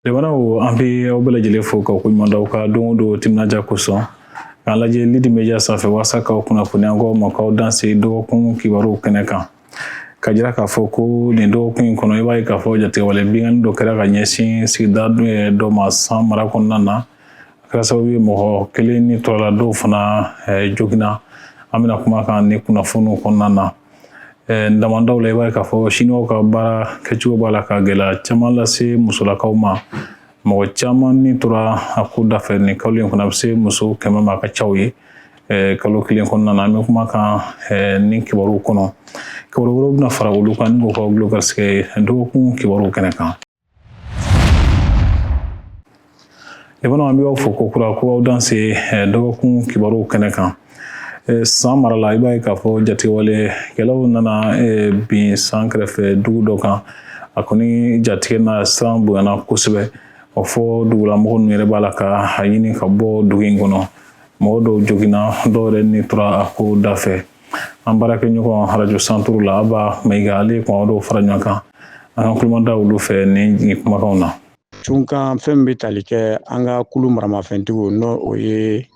Limanaw, an bɛ aw bɛɛ lajɛlen fo ka koɲuman d'aw ka don o don timinadiya kosɔn k'an lajɛ Lidi Media sanfɛ walasa k'aw kunnafoni an k'aw ma k'aw danse dɔgɔkun kibaruw kɛnɛ kan, ka jira k'a fɔ ko nin dɔgɔkun in kɔnɔ, i b'a ye k'a fɔ jatigɛwale binkanni dɔ kɛra ka ɲɛsin sigida dɔ ma San mara kɔnɔna na. A kɛra sababu ye mɔgɔ kelen ni tora la, dɔw fana joginna. An bɛna kuma kan ni kunnafoniw kɔnɔna na. Damandaw la, i b'a ye k'a fɔ siniwaw ka baara kɛcogo b'a la ka gɛlɛya caman lase musolakaw ma. Mɔgɔ caman ni tora a ko dafɛ nin kalo in kɔnɔ, a bɛ se muso 100 ma, a ka ca ye kalo kelen kɔnɔna na. An bɛ kuma kan ni kibaruw kɔnɔ. Kibaru wɛrɛw bɛna fara olu kan ni k'o k'aw tulo garisɛgɛ dɔgɔkun kibaruw kɛnɛ kan. Limanaw, an bɛ aw fo kokura ko aw danse dɔgɔkun kibaruw kɛnɛ kan. San mara la, i b'a ye k'a fɔ jatigɛwalekɛlaw nana bin San kɛrɛfɛ dugu dɔ kan. A kɔni jatigɛ na siran bonyana kosɛbɛ. O fɔ dugulamɔgɔ ninnu yɛrɛ b'a la ka a ɲini ka bɔ dugu in kɔnɔ. Mɔgɔ dɔw joginna, dɔw yɛrɛ ni tora a ko da fɛ. An baarakɛɲɔgɔn Arajo Santuru la, Aba Mayiga, ale ye kuma dɔw fara ɲɔgɔn kan. An ka kulomada olu fɛ ni kumakanw na. Cunkan fɛn bɛ tali kɛ an ka kulu maramafɛntigiw, n'o o ye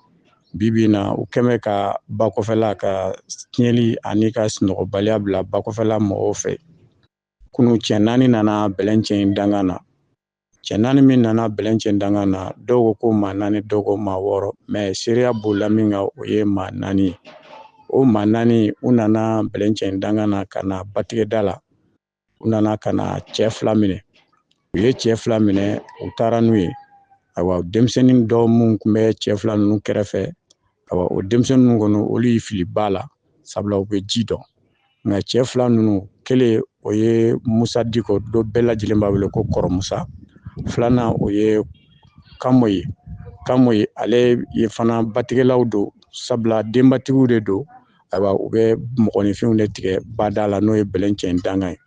bibi na u kɛmɛ ka bakɔfɛla ka tiɲɛli ani ka sunɔgɔbaliya bila bakɔfɛla mɔgɔw fɛ. Kunu cɛ 4 nana Bɛlɛncɛn dangan na. Cɛ 4 min nana Bɛlɛncɛn dangan na, dɔw ko ko maa 4, dɔw ko maa 6, mais seereya bolila min kan, o ye maa 4 ye. O maa 4, u nana Bɛlɛncɛn dangan na ka na batigɛda la. U nana ka na cɛ 2 minɛ. U ye cɛ 2 minɛ, u taara n'u ye. Ayiwa, denmisɛnnin dɔw mun tun bɛ cɛ 2 ninnu kɛrɛfɛ, ayiwa, o denmisɛnnin ninnu kɔni, olu y'i fili ba la, sabula u bɛ ji dɔn. Nka cɛ 2 ninnu, kelen o ye Musa Diko, dɔ bɛɛ lajɛlen b'a wele ko Kɔrɔ Musa. Filanan, o ye Kamo ye. Kamo ye, ale ye fana batigɛlaw don, sabula denbatigiw de don. Ayiwa, u bɛ mɔgɔninfinw de tigɛ bada la, n'o ye Bɛlɛncɛn dangan ye.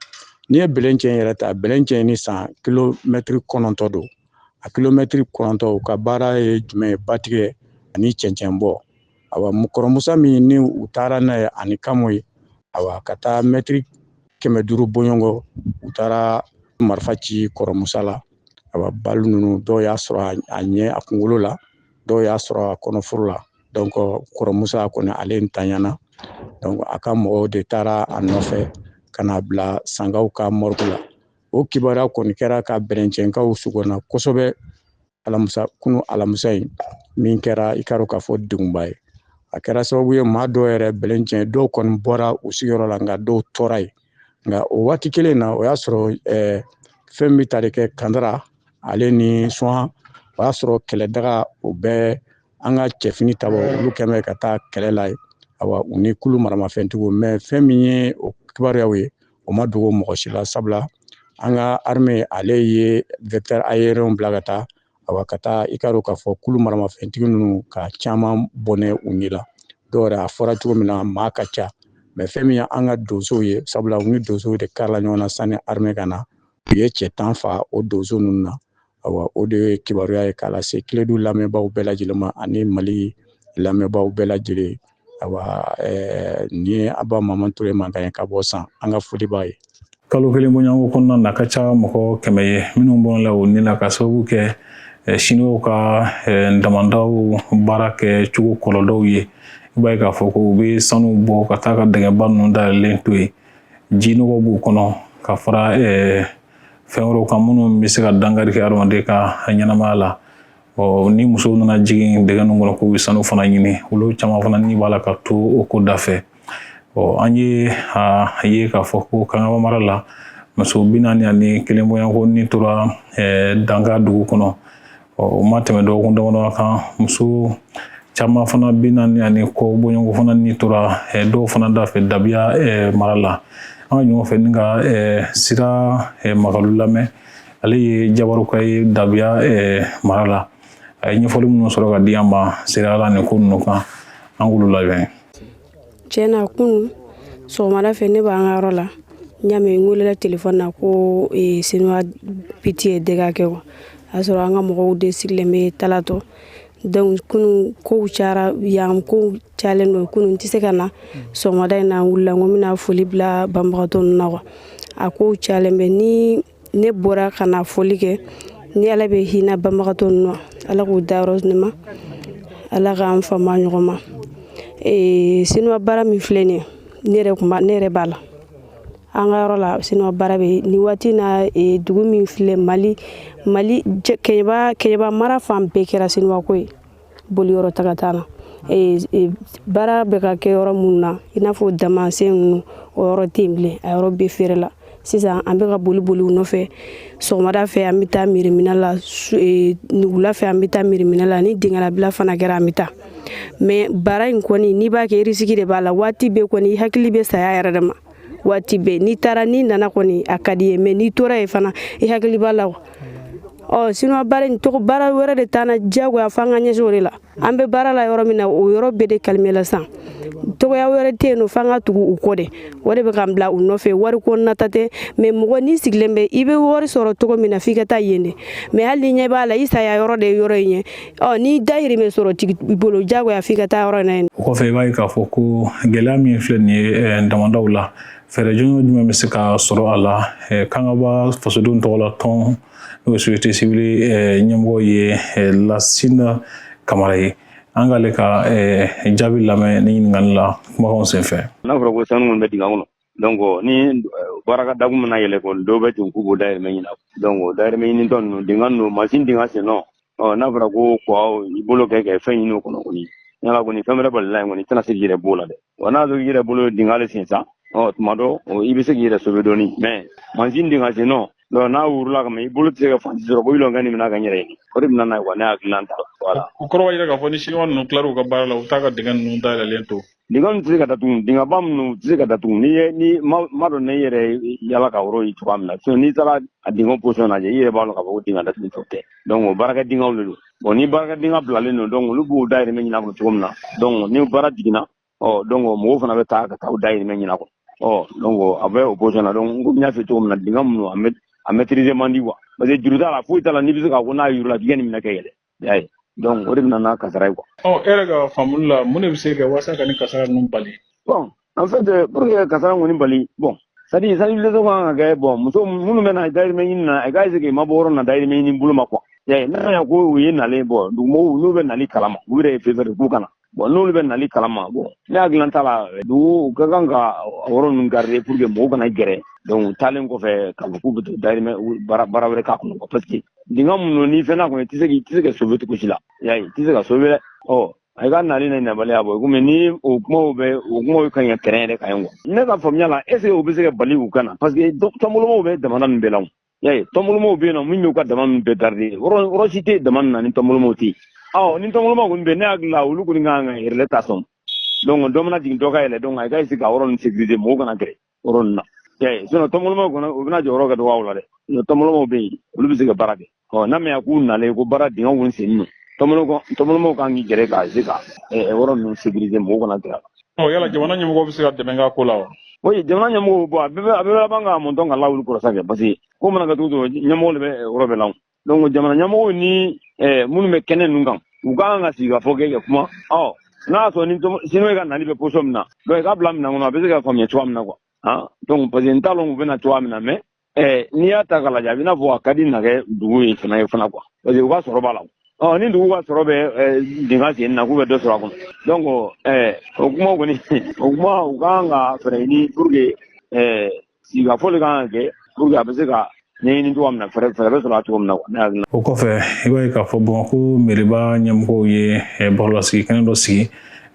N'i ye Bɛlɛncɛn yɛrɛ ta, Bɛlɛncɛn ni San kilomɛtiri 9 don. A kilomɛtiri 9, u ka baara ye jumɛn ye? Batigɛ ani cɛncɛn bɔ. Ayiwa, Kɔrɔ Musa min ni u taara n'a ye ani Kamo ye, ayiwa, ka taa mɛtiri 500 bɔɲɔgɔn, u taara marifa ci Kɔrɔ Musa la. Ayiwa, bali ninnu, dɔw y'a sɔrɔ a ɲɛ, a kunkolo la, dɔw y'a sɔrɔ a kɔnɔforo la. Donc Kɔrɔ Musa kɔni, ale ntanyana. Donc a ka mɔgɔw de taara a nɔfɛ ka n'a bila Sankaw ka morgue la. O kibaruya kɔni kɛra ka Bɛlɛncɛnkaw sugonna kosɛbɛ alamisa, kunu alamisa in min kɛra, i k'a dɔn k'a fɔ degunba ye. A kɛra sababu ye maa dɔw yɛrɛ Bɛlɛncɛn, dɔw kɔni bɔra u sigiyɔrɔ la, nka dɔw tora yen. Nka o waati kelen na, o y'a sɔrɔ fɛn bɛ tali kɛ Kandara ale ni Suwan, o y'a sɔrɔ kɛlɛdaga o bɛɛ an ka cɛfini tabaw, olu kɛmɛ ka taa kɛlɛ la yen. Ayiwa, u ni kulu maramafɛntigiw. Mais fɛn min ye o kibaruyaw ye, o ma dogo mɔgɔ si la, sabula an ka armée, ale ye vecteur aérien bila ka taa, ayiwa, ka taa, i k'a dɔn k'a fɔ kulu maramafɛntigi ninnu ka caman bɔnɛ u ni la. Dɔw yɛrɛ, a fɔra cogo min na, maa ka ca. Mais fɛn min ye an ka donsow ye, sabula u ni donsow de karila ɲɔgɔn na sani armée ka na, u ye cɛ 10 fa o donso ninnu na. Ayiwa, o de ye kibaruya ye k'a lase Kiledu lamɛnbaaw bɛɛ lajɛlen ma ani Mali lamɛnbaaw bɛɛ lajɛlen. Ayiwa, nin ye Aba Maman Ture mankan ye ka bɔ San. An ka foli b'a ye. Kalo kelen bɔɲɔgɔnko kɔnɔna na, a ka ca mɔgɔ 100 ye minnu bɔnna o ni la ka sababu kɛ siniwaw ka damandaw baara kɛ cogo kɔlɔlɔw ye. I b'a ye k'a fɔ ko u bɛ sanu bɔ ka taa ka dingɛba ninnu dayɛlɛlen to yen, ji nɔgɔ b'u kɔnɔ ka fara fɛn wɛrɛw kan minnu bɛ se ka dankari kɛ adamaden ka ɲɛnamaya la. Ɔ ni musow nana jigin dingɛ ninnu kɔnɔ k'u bɛ sanu fana ɲini, olu caman fana ni b'a la ka to o ko da fɛ. Ɔ an ye a ye k'a fɔ ko Kangaba mara la, muso 41 bɔɲɔgɔnko ni tora Danka dugu kɔnɔ. Ɔ o ma tɛmɛ dɔgɔkun damadɔ kan, muso caman fana 40 ani kɔ bɔɲɔgɔnko fana ni tora dɔw fana da fɛ Dabiya mara la. An ka ɲɔgɔn fɛ ni ka Sira Makalu lamɛn. Ale ye jabaruka ye Dabiya mara la. A ye ɲɛfɔli minnu sɔrɔ ka di an ma Sira la nin ko ninnu kan, an k'olu lamɛn. Tiɲɛna, kunun sɔgɔmada fɛ, ne b'an ka yɔrɔ la, n y'a mɛn n welela telefɔni na ko Sinuwa piti ye dégâts kɛ. O y'a sɔrɔ an ka mɔgɔw de sigilen bɛ Talatɔ. Donc kunun kow cayara yan, kow cayalen don. Kunun n tɛ se ka na. Sɔgɔmada in na, n wulila, n ko n bɛna foli bila banbagatɔ ninnu na quoi. A kow cayalen bɛ. Ni ne bɔra ka na foli kɛ, Ni Ala bɛ hinɛ banbagatɔ ninnu na, Ala k'u dayɔrɔ nɛɛma, Ala k'an fama ɲɔgɔn ma. Sinuwa baara min filɛ nin ye, ne yɛrɛ kun ne yɛrɛ b'a la an ka yɔrɔ la. Sinuwa baara bɛ nin waati na, dugu min filɛ, Mali Kɛɲɛba mara fan bɛɛ kɛra sinuwa ko ye. Boli yɔrɔ taga t'a la. Baara bɛ ka kɛ yɔrɔ minnu na, i n'a fɔ damasen ninnu, o yɔrɔ tɛ yen bilen, a yɔrɔ bɛɛ feere la. Sisan an bɛ ka boli boli u nɔfɛ. Sɔgɔmada fɛ, an bɛ taa miiriminɛ la, wula fɛ, an bɛ taa miiriminɛ la. Ni dingɛlabila fana kɛra, an bɛ taa. Mais baara in kɔni, n'i b'a kɛ, risque de b'a la. Waati bɛɛ kɔni, i hakili bɛ saya yɛrɛ de ma waati bɛɛ. N'i taara, n'i nana kɔni, a ka di ye, mais n'i tora yen fana, i hakili b'a la. Ɔ sinuwa baara in tɔgɔ, baara wɛrɛ de t'an na, diyagoya f'an ka ɲɛsin o de la. An bɛ baara la yɔrɔ min na, o yɔrɔ bɛɛ de calmer la sisan. Tɔgɔya wɛrɛ tɛ yen nɔ, f'an ka tugu u kɔ de. O de bɛ k'an bila u nɔfɛ. Wari ko nata tɛ, mais mɔgɔ n'i sigilen bɛ, i bɛ wari sɔrɔ cogo min na, f'i ka taa yen de. Mais hali ni ɲɛ b'a la, i saya yɔrɔ de ye yɔrɔ in ye. Ɔ n'i dahirimɛ sɔrɔ tigi i bolo, diyagoya f'i ka taa yɔrɔ in na yen. O kɔfɛ, i b'a ye k'a fɔ ko gɛlɛya min filɛ nin ye damadaw la, fɛɛrɛ jɔnjɔn jumɛn bɛ se ka sɔrɔ a la? Kangaba fasodenw tɔgɔ la tɔn, n'o ye société civile ɲɛmɔgɔ ye, Lasina Kamara ye, an k'ale ka jaabi lamɛn ni ɲininkali la kumakanw senfɛ. N'a fɔra ko sanu bɛ dingɛ kɔnɔ, donc ni baara ka dakun mana yɛlɛ kɔni, dɔw bɛ jigin k'u b'o dahirimɛ ɲini. Donc dahirimɛ ɲinitɔ ninnu, dingɛ ninnu, mansin dingɛ sen nɔ. Ɔ n'a fɔra ko kɔ i bolo kɛ kɛ fɛn ɲini o kɔnɔ kɔni, yala kɔni fɛn wɛrɛ balila yen kɔni, i tɛna se k'i yɛrɛ b'o la dɛ. Wa n'a sɔrɔ i yɛrɛ bolo dingɛ le sen sa, ɔ tuma dɔ i bɛ se k'i yɛrɛ sauver dɔɔni, mais mansin dingɛ sen nɔ, donc n'a wurula ka i bolo tɛ se ka fan sɔrɔ ko i lɔn kɛ nin bɛna ka n yɛrɛ ɲini. O de bɛna n'a ye wa, ne hakilina ta voilà. O kɔrɔ b'a jira k'a fɔ ni chinois ninnu tilar'u ka baara la, u bɛ taa ka dingɛ ninnu dayɛlɛlen to. Dingɛ ninnu tɛ se ka datugu, dingɛba minnu tɛ se ka datugu. N'i ye ni ma dɔn ne yɛrɛ yala ka yɔrɔ ye cogoya min na, sinon n'i taara a dingɛ position lajɛ, i yɛrɛ b'a dɔn k'a fɔ ko dingɛ datugu tɛ. Donc o baarakɛ dingɛw de don. Bon, ni baarakɛ dingɛ bilalen don, donc olu b'u dahirimɛ ɲini a kɔnɔ cogo min na, donc ni baara jiginna, ɔ donc mɔgɔw fana bɛ taa ka taa u dahirimɛ ɲini a kɔnɔ. Ɔ donc a bɛ o position na. Donc komi n y'a fɔ cogo min na, dingɛ minnu a maîtriser man di quoi, parce que juru t'a la, foyi t'a la. N'i bɛ se k'a fɔ n'a yurula k'i ka nin minɛ ka yɛlɛ, i y'a ye. Donc o de bɛ na n'a kasara ye quoi. Ɔ e yɛrɛ ka faamuli la, mun de bɛ se ka kɛ walasa ka ni kasara ninnu bali? Bon, en fait, pour que kasara kɔni bali, bon, c'est à dire sensibilisation kan ka kɛ. Bon, muso minnu bɛ na dahirimɛ ɲini na, a ka essayer k'i mabɔ yɔrɔ na dahirimɛ ɲini bolo ma quoi. I y'a ye, n'a y'a ko u ye nalen, bon, dugumɔgɔw n'u bɛ nali kalama, u yɛrɛ ye fɛn k'u kana. Bon, n'olu bɛ nali kalama, bon, ne hakilina t'a la, dugu ka kan ka yɔrɔ ninnu garder pour que mɔgɔw kana gɛrɛ. Donc taalen kɔfɛ k'a fɔ k'u bɛ to dahirimɛ baara baara wɛrɛ k'a kɔnɔ, parce que dingɛ minnu ni fɛn n'a kɔnɔ, i tɛ se ka sauver cogo si la. I y'a ye, i tɛ se ka sauver dɛ. Ɔ a ka nali na nabaliya bɔ komi ni o kumaw bɛ, o kumaw ka ɲi terrain yɛrɛ kan yen quoi. Ne ka faamuya la, est ce que u bɛ se ka bali u kana? Parce que tɔnbolomaw bɛ jamana ninnu bɛɛ la o. I y'a ye, tɔnbolomaw bɛ yen nɔ min b'u ka dama ninnu bɛɛ garder. Yɔrɔ si tɛ dama ninnu na ni tɔnbolomaw tɛ yen. Ɔ ni tɔnbolomaw kɔni bɛ, ne hakili la, olu kɔni kan ka relais ta sɔn. Donc dɔ mana jigin, dɔ ka yɛlɛ. Donc a ka essayer ka yɔrɔ ninnu sécuriser, mɔgɔw kana gɛrɛ yɔrɔ ninnu na. I y'a ye, sinon tɔnbolomaw kɔnɔ, u bɛna jɔyɔrɔ kɛ dɔgɔyaw la dɛ. Sinon tɔnbolomaw bɛ yen, olu bɛ se ka baara kɛ. Ɔ n'a mɛn k'u nalen ko baara dingɛ kɔni senni nɔ, tɔnbolomaw kan k'i gɛrɛ ka se ka yɔrɔ ninnu sécuriser, mɔgɔw kana gɛrɛ a la. Ɔ yala jamana ɲɛmɔgɔ bɛ se ka dɛmɛ k'a ko la wa? Oui, jamana ɲɛmɔgɔw, bon, a bɛɛ bɛ laban ka mɔntɔn ka lawuli kɔrɔ sa kɛ, parce que ko mana kɛ cogo o cogo, ɲɛmɔgɔ de bɛ yɔrɔ bɛɛ la. Donc jamana ɲɛmɔgɔw ni minnu bɛ kɛnɛ ninnu kan, u ka kan ka sigi ka fɔ kɛ ka kuma. Ɔ n'a y'a sɔrɔ ni siniwaw ka nali bɛ position min na, donc i k'a bila minɛn kɔnɔ, a bɛ se ka faamuya cogoya min na quoi. Han, donc parce que n t'a lɔn u bɛ na cogoya min na, mais n'i y'a ta k'a lajɛ, a bɛ i n'a fɔ a ka di na kɛ dugu ye fana quoi, parce que u ka sɔrɔ b'a la. Ɔ ni dugu ka sɔrɔ bɛ dingɛ sen na, k'u bɛ dɔ sɔrɔ a kɔnɔ. Donc o kuma kɔni, o kuma, u ka kan ka fɛɛrɛ ɲini pour que sigikafɔ de kan ka kɛ pour que a bɛ se ka ɲɛɲini cogoya min na, fɛɛrɛ bɛ sɔrɔ a cogo min na quoi, ne hakili la. O kɔfɛ, i b'a ye k'a fɔ Bamakɔ meriba ɲɛmɔgɔw ye barolasigi kɛnɛ dɔ sigi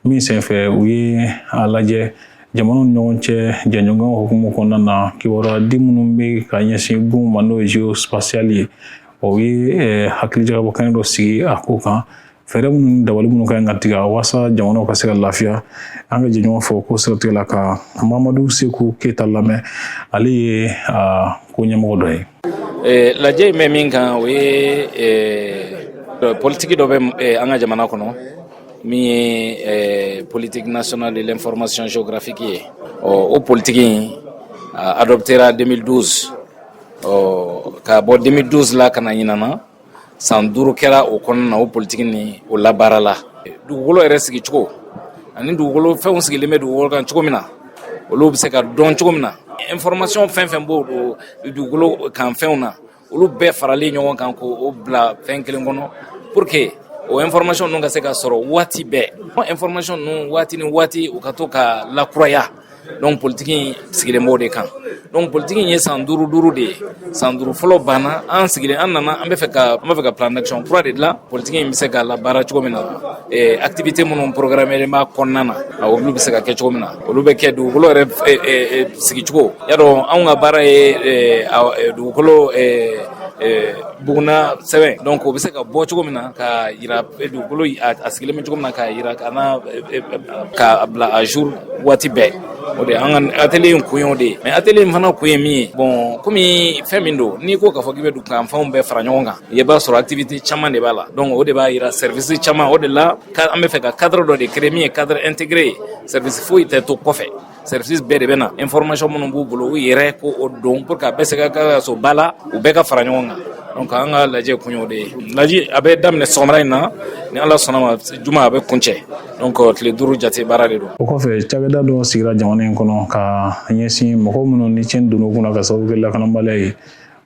min senfɛ, u ye a lajɛ jamanaw ni ɲɔgɔn cɛ jɛɲɔgɔnya hukumu kɔnɔna na, kibaruya di minnu bɛ ka ɲɛsin gun ma, n'o ye géospatial ye. O ye hakilijagabɔ kɛnɛ dɔ sigi a ko kan, fɛɛrɛ minnu ni dabali minnu ka ɲi ka tigɛ walasa jamanaw ka se ka lafiya. An ka jɛ ɲɔgɔn fɛ ko siratigɛ la ka Mamadu Seku Keyita lamɛn, ale ye a ko ɲɛmɔgɔ dɔ ye. Lajɛ in bɛ min kan, o ye politiki dɔ bɛ an ka jamana kɔnɔ min ye politique nationale de l'information géographique ye. Ɔ o politiki in adoptera 2012. Ɔ ka bɔ 2012 la ka na ɲinan na, san 5 kɛra o kɔnɔna na, o politiki ni o labaarala. Dugukolo yɛrɛ sigicogo ani dugukolo fɛnw sigilen bɛ dugukolo kan cogo min na, olu bɛ se ka dɔn cogo min na, information fɛn fɛn b'o dugukolo kan fɛnw na. Olu bɛɛ faralen ɲɔgɔn kan k'o bila fɛn kelen kɔnɔ pour que o information ninnu ka se ka sɔrɔ waati bɛɛ. Information ninnu, waati ni waati, u ka to ka lakuraya. Donc politique in sigilen b'o de kan. Donc politique in ye san 5 5 de ye. San 5 fɔlɔ banna, an sigilen, an nana, an bɛ fɛ ka plan d'action kura de dilan, politique in bɛ se ka labaara cogo min na, activité minnu programmé b'a kɔnɔna na, olu bɛ se ka kɛ cogo min na, olu bɛ kɛ dugukolo yɛrɛ sigicogo. Y'a dɔn, anw ka baara ye dugukolo buguna sɛbɛn. Donc o bɛ se ka bɔ cogo min na ka yira dugukolo a sigilen bɛ cogo min na, k'a yira ka na k'a bila à jour waati bɛɛ. O de an ka atelier in kun ye o de ye. Mais atelier in fana kun ye min ye, bon, komi fɛn min don, n'i ko k'a fɔ k'i bɛ dugukanfɛnw bɛɛ fara ɲɔgɔn kan, i b'a sɔrɔ activité caman de b'a la. Donc o de b'a yira service caman. O de la an bɛ fɛ ka cadre dɔ de créer min ye cadre intégré ye. Service foyi tɛ to kɔfɛ, service bɛɛ de bɛ na. Information minnu b'u bolo, u yɛrɛ ko o don pour que a bɛɛ se ka ka so ba la, u bɛɛ ka fara ɲɔgɔn kan. Donc an ka lajɛ kun y'o de ye. Lajɛ a bɛ daminɛ sɔgɔmada in na, ni Ala sɔnna ma, juma a bɛ kuncɛ. Donc tile 5 jate baara de don. O kɔfɛ, cakɛda dɔ sigira jamana in kɔnɔ ka ɲɛsin mɔgɔ minnu ni tiɲɛ donn'u kunna ka sababu kɛ lakanabaliya ye,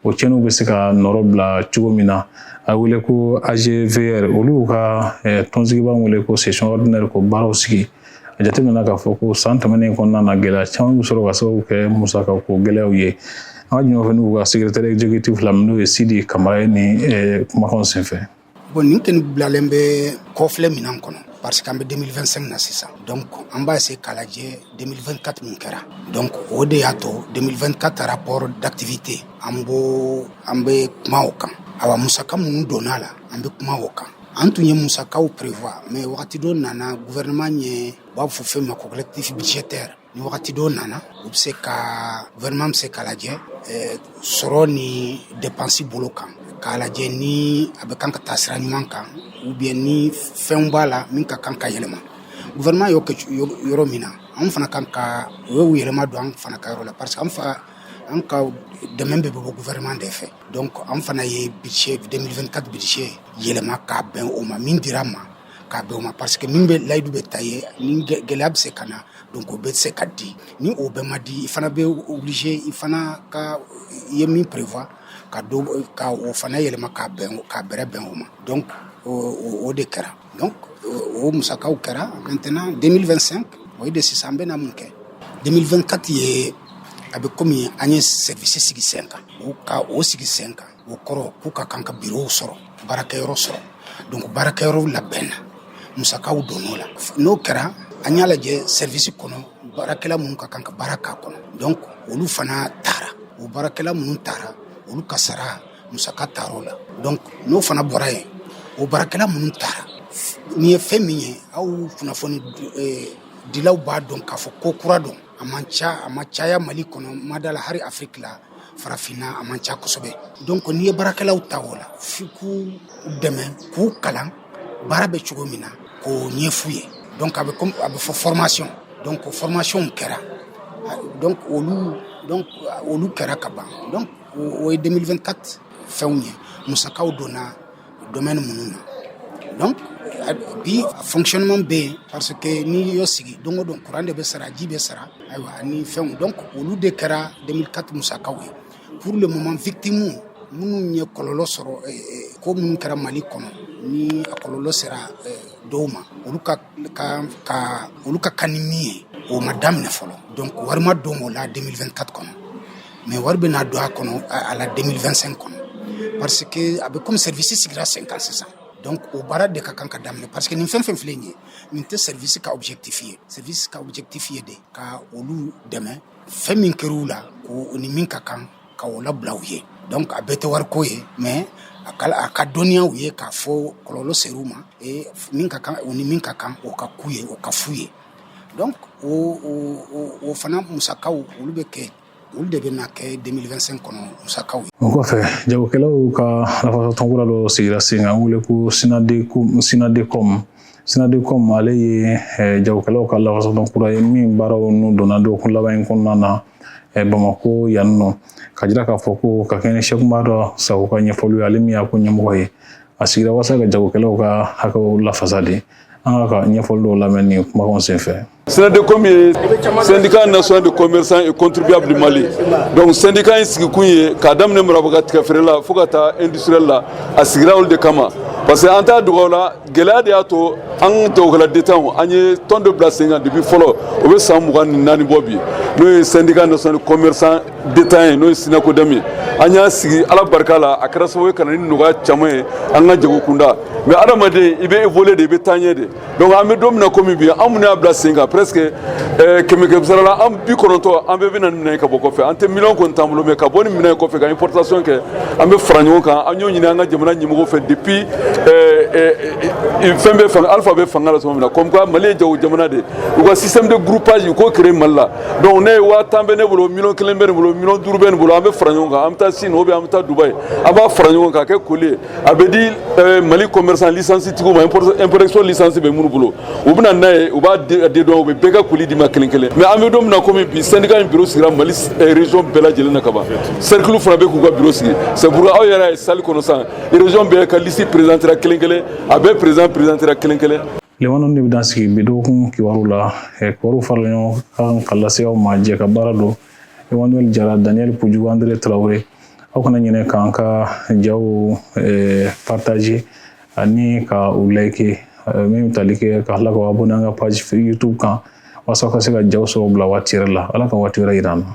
o tiɲɛniw bɛ se ka nɔrɔ bila cogo min na. A wele ko AGVR, olu ka tɔnsigiba wele ko session ordinaire ko baaraw sigi. A jateminɛ k'a fɔ ko san tɛmɛnen kɔnɔna na, gɛlɛya caman bɛ sɔrɔ ka sababu kɛ musaka ko gɛlɛyaw ye. An ka ɲɔgɔn fɛ n'u ka secrétaire exécutif la, n'o ye Sidi Kamara ye, ni kumakanw senfɛ. Bon, nin kɔni bilalen bɛ kɔfilɛ minɛn kɔnɔ parce que an bɛ 2025 na sisan. Donc an b'a essayer k'a lajɛ 2024 mun kɛra. Donc o de y'a to 2024 rapport d'activité, an b'o, an bɛ kuma o kan. Awa, musaka minnu donna la, an bɛ kuma o kan. An tun ye musakaw prévoir, mais wagati dɔ nana, gouvernement ɲɛ, u b'a fɔ fɛn ma ko collectif budgétaire. Ni wagati dɔ nana, u bɛ se ka, gouvernement bɛ se k'a lajɛ sɔrɔ ni dépense bolo kan, k'a lajɛ ni a bɛ kan ka taa sira ɲuman kan ou bien ni fɛnw b'a la min ka kan ka yɛlɛma. Gouvernement y'o kɛ yɔrɔ min na, anw fana kan ka o y'o yɛlɛma don an fana ka yɔrɔ la, parce que an fa an ka dɛmɛ bɛɛ bɛ bɔ gouvernement de fɛ. Donc an fana ye budget 2024 budget yɛlɛma k'a bɛn o ma, min dira an ma, k'a bɛn o ma, parce que min bɛ layidu bɛ ta ye, ni gɛlɛya bɛ se ka na, donc o bɛ se ka di. Ni o bɛɛ ma di, i fana bɛ obligé, i fana ka i ye min prévoir, ka dɔ ka o fana yɛlɛma k'a bɛn, k'a bɛrɛ bɛn o ma. Donc o de kɛra. Donc o musakaw kɛra. Maintenant 2025, o ye de sisan, an bɛna mun kɛ? 2024 ye, a bɛ komi an ye service sigi sen kan. O ka o sigi sen kan, o kɔrɔ k'u ka kan ka bureau sɔrɔ, baarakɛyɔrɔ sɔrɔ. Donc baarakɛyɔrɔ labɛnna, musakaw donn'o la. N'o kɛra, an y'a lajɛ service kɔnɔ, baarakɛla minnu ka kan ka baara k'a kɔnɔ, donc olu fana taara. O baarakɛla minnu taara, olu ka sara musaka taar'o la. Donc n'o fana bɔra yen, o baarakɛla minnu taara, nin ye fɛn min ye, aw kunnafoni dilaw b'a dɔn k'a fɔ ko kura don. A man ca, a ma caya Mali kɔnɔ, ma da la hali Afiriki la, farafinna, a man ca kosɛbɛ. Donc n'i ye baarakɛlaw ta o la, f'i k'u dɛmɛ, k'u kalan baara bɛ cogo min na, k'o ɲɛf'u ye. Donc a bɛ comme a bɛ fɔ formation. Donc formation kɛra, donc olu kɛra ka ban. Donc o ye 2024 fɛnw ye, musakaw donna domaine minnu na. Donc bi fonctionnement bɛ yen, parce que n'i y'o sigi, don o don courant de bɛ sara, ji bɛ sara, ayiwa, ani fɛnw. Donc olu de kɛra 2004 musakaw ye. Pour le moment, victime minnu ye kɔlɔlɔ sɔrɔ, ko minnu kɛra Mali kɔnɔ, ni a kɔlɔlɔ sera dɔw ma, olu ka kan ni min ye, o ma daminɛ fɔlɔ. Donc wari ma don o la 2024 kɔnɔ, mais wari bɛ don a kɔnɔ a la 2025 kɔnɔ, parce que a bɛ comme service sigira sen kan sisan. Donc o baara de ka kan ka daminɛ, parce que nin fɛn fɛn filɛ nin ye, nin tɛ service ka objectif ye. Service ka objectif ye de ka olu dɛmɛ, fɛn min kɛr'u la, ko ni min ka kan ka o labila u ye. Donc a bɛɛ tɛ wariko ye, mais a ka dɔnniyaw ye k'a fɔ kɔlɔlɔ ser'u ma, min ka kan, o ni min ka kan, o ka k'u ye, o ka f'u ye. Donc o fana musakaw, olu bɛ kɛ, olu de bɛna kɛ 2025 kɔnɔ musakaw ye. O kɔfɛ, jagokɛlaw ka lafasatɔn kura dɔ sigira sen kan, wele ko Synadecom. Synadecom, ale ye jagokɛlaw ka lafasatɔn kura ye min baaraw n'u donna dɔgɔkun laban in kɔnɔna na Bamako yan nɔ, ka jira k'a fɔ ko ka kɛ ni Sɛkuba Sago ka ɲɛfɔliw ye, ale min y'a ko ɲɛmɔgɔ ye. A sigira walasa ka jagokɛlaw ka hakɛw lafasa de. An ka ɲɛfɔli dɔw lamɛn nin kumakanw senfɛ. SYNADECOM ye Syndicat national de commerçants et contribuables du Mali. Donc syndicat in sigikun ye k'a daminɛ marabaga tigɛfeere la fo ka taa industriel la, a sigira olu de kama, parce que an t'a dogo la, gɛlɛya de y'a to an jagokɛla détaillants, an ye tɔn dɔ bila sen kan depuis fɔlɔ, o bɛ san 24 bɔ bi, n'o ye Syndicat national de commerçants détaillants ye, n'o ye SYNACODEM ye. An y'a sigi, Ala barika la, a kɛra sababu ye ka na ni nɔgɔya caman ye an ka jago kunda. Mais adamaden, i bɛ évoluer de, i bɛ taa ɲɛ de. Donc an bɛ don min na komi bi, an minnu y'a bila sen kan, presque kɛmɛ kɛmɛ sara la, an 90, an bɛɛ bɛ na ni minɛn ye ka bɔ kɔfɛ. An tɛ miliyɔn kɔni t'an bolo, mais ka bɔ ni minɛn ye kɔfɛ ka importation kɛ, an bɛ fara ɲɔgɔn kan. An y'o ɲini an ka jamana ɲɛmɔgɔw fɛ depuis fɛn bɛ fanga, Alpha bɛ fanga la tuma min na, comme quoi Mali ye jago jamana de ye, u ka système de groupage, u k'o créer Mali la. Donc ne ye 10 000 bɛ ne bolo, miliyɔn 1 bɛ ne bolo, miliyɔn 5 bɛ ne bolo, an bɛ fara ɲɔgɔn kan, an bɛ taa Chine ou bien an bɛ taa Dubaï, an b'a fara ɲɔgɔn kan k'a kɛ colis ye, a bɛ di Mali commerçant licence tigiw ma, importation licence bɛ minnu bolo, u bɛ na n'a ye, u b'a dédouaner, u bɛ bɛɛ ka colis d'i ma kelen kelen. Mais an bɛ don min na komi bi, syndicat in bureau sigira Mali région bɛɛ lajɛlen na ka ban. Cercle fana bɛ k'u ka bureau sigi. C'est pourquoi aw yɛrɛ ye salle kɔnɔ sisan, région bɛɛ ka liste présentera kelen kelen, a bɛɛ président présentera kelen kelen. Lemanu de bɛ dan sigi bi dɔgɔkun kibaru la. Kibaru farala ɲɔgɔn kan ka lase aw ma, jɛ ka baara don Emmanuel Jara, Daniel Pujugu, André Traoré. Aw kana ɲinɛ k'an ka jaw partager ani ka u like, min bɛ tali kɛ ka tila k'aw abonné an ka page YouTube kan, walasa ka se ka jaw sɔrɔ bila waati yɛrɛ la. Ala ka waati wɛrɛ yira an na.